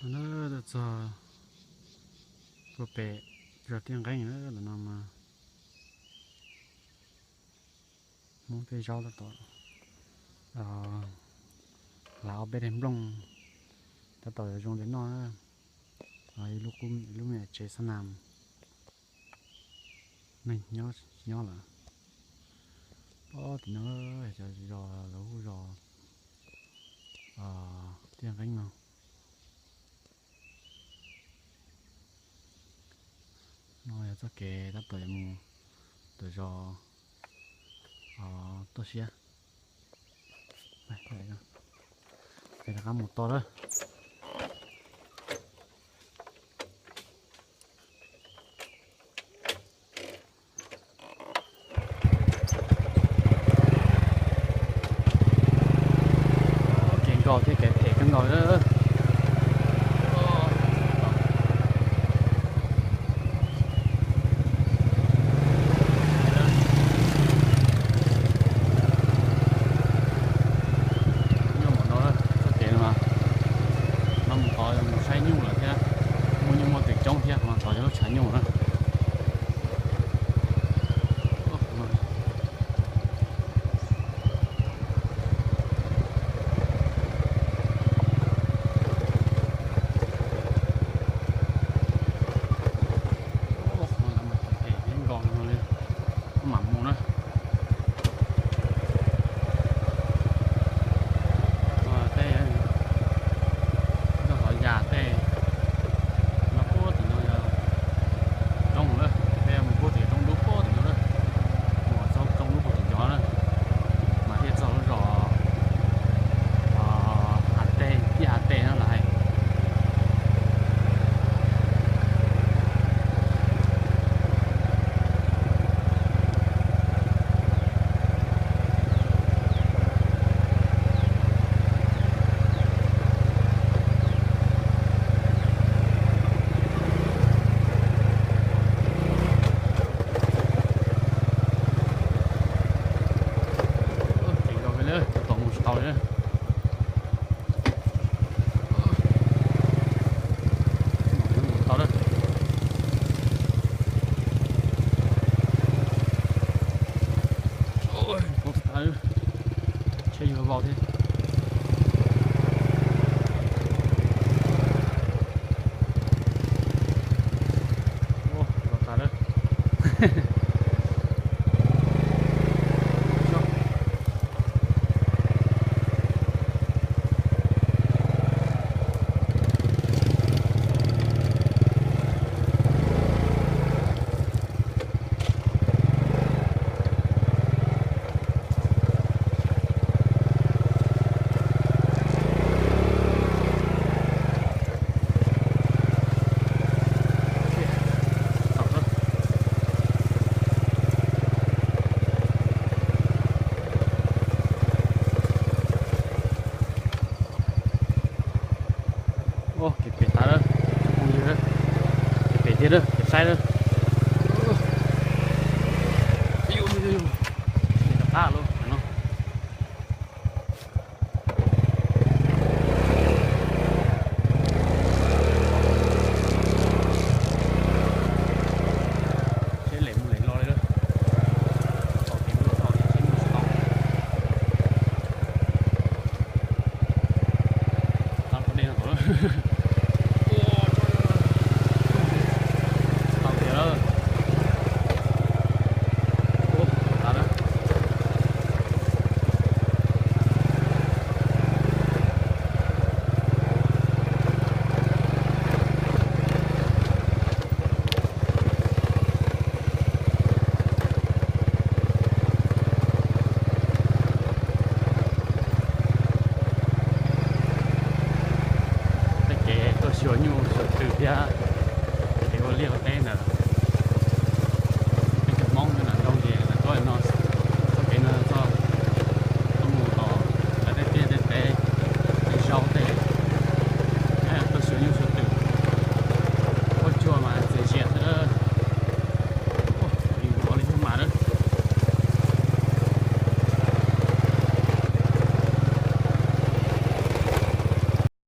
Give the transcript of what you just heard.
Tuaj txog puag pem zos Tiaj Nqeeb na, ntawm no mas Hmoob tej zaub tab tom hlav ob peb daim nplooj, tab tom yuav zoo li noj na. Ib lub qub, ib lub me nyuam tsev xab nas neeg nyob lawm. Pob tim no, cov zos lawv hu zos Tiaj Nqeeb no. No yog txoj kev tab tom yuav mus tom zos Toj Siab. Peb rov qab mus tod lawm. Kev nkaus thiab kev phem kawg nkaus. Nyuj mam no, txoj kev no, no mus tod mus saib nyuj lawm thiab, muaj nyuj muaj twm coob thiab, no tod yog lub tshav nyuj na. Nkaus no li, mam mus na. Tej, tej qhov yas tej no puag tim no yog roob lawm, peb mus puag tim roob dub puag tim no lawm, mus txog roob dub puag tim cov na, mas thiaj txog lub zos Hav Tej, ib Hav Tej no lawm hais. Tseem nkaus li, tab tom mus tsis tau li. Tau lawm. Tsheb yuav vau thiab. Ua, los tas lawm. Ua, kev pem tas lawm, phooj ywg, kev pem tiag lawm, kev saib lawm. Rov qab lawm no. Tsheb lem mus lem los li lawm. Tau kev mus tau kev tsheb mus tsis tau. Tau dej no tau lawm. Tau tiag lawm. Ua, tas lawm. Tej kev tuaj xyuas nyuj xyuas twm thiab kev ua liaj ua teb ntawm